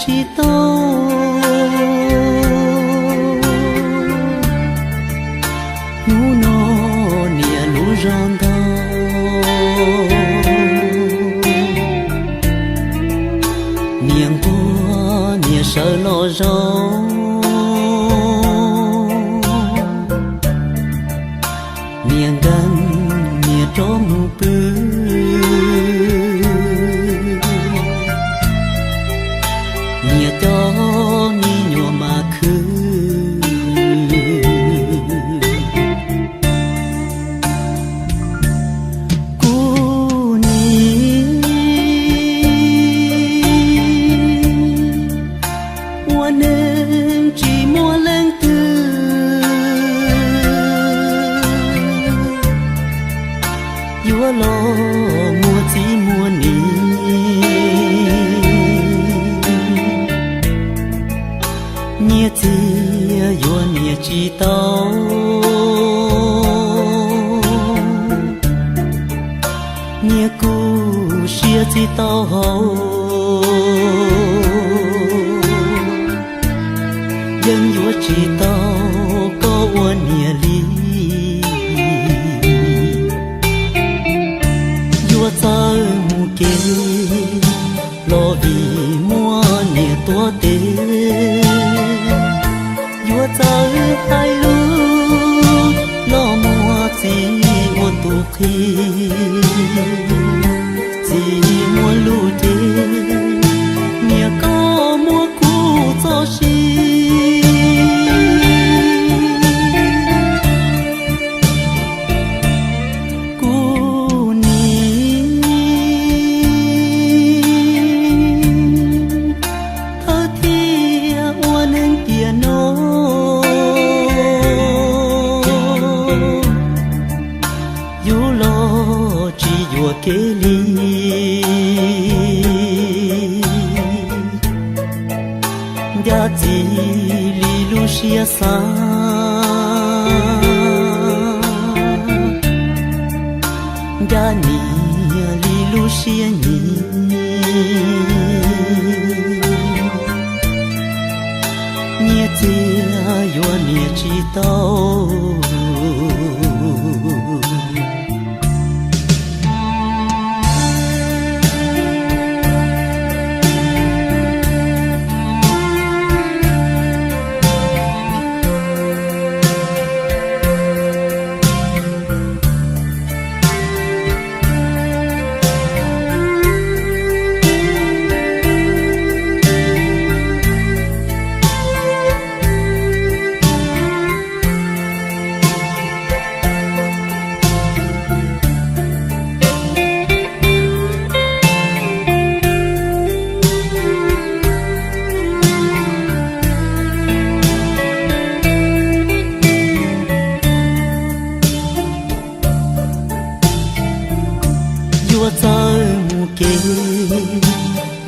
tsis tau. Hnub no niam lub zog ntau, niam nquag niam sawv los zaum, niam nkeeg niam rov mus pw, niam coj me nyuam mas khwv. Kuv nim ua neej tsis muaj leej twg yuav los muaj txiv muaj niam. Nyiaj txiag yuav niam tsis tau, nyiaj kuj siab tsis tau haus, yeej yuav tsis tau koj ua niam li. Yuav txawj mus kev los vim muaj niam tuav tes, yuav txawj hais lus los muaj txiv ua tus qhia. Txiv muaj lus ces niam koj muab kuv txoj sia. Kuv nim thawj thiaj ua neeg tiam no, yus los tsis yuam kev li. Ncaj txiv li lub siab xav, ncaj niam li lub siab nyiam. Nyiaj txiag yuav niam tsis tau. Yuav txawj mus kev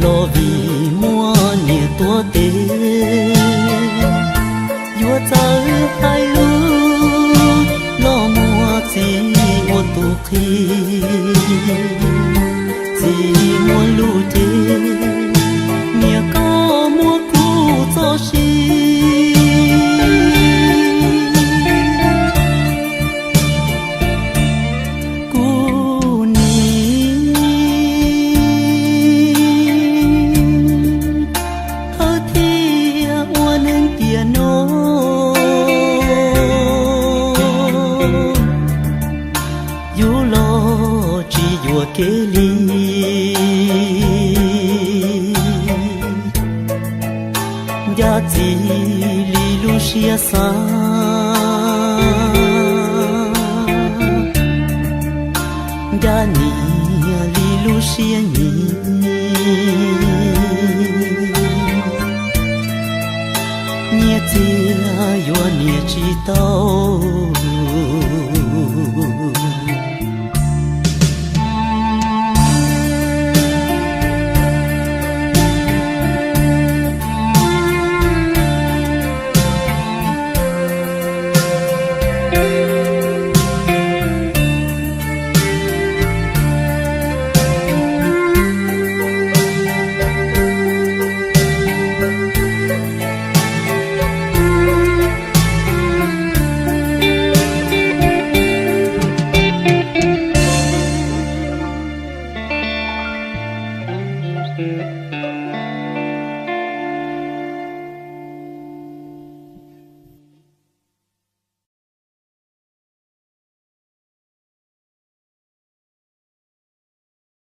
los vim muaj niam tuav tes, yuav txawj hais lus los muaj txiv ua tus qhia. Txiv muaj lus ces niam koj muab kuv txoj sia. Kuv nim thawj thiaj ua neeg tiam no, yus los tsis yuam kev li. Ncaj txiv li lub siab xav, ncaj niam li lub siab nyiam. Nyiaj txiag yuav niam tsis tau.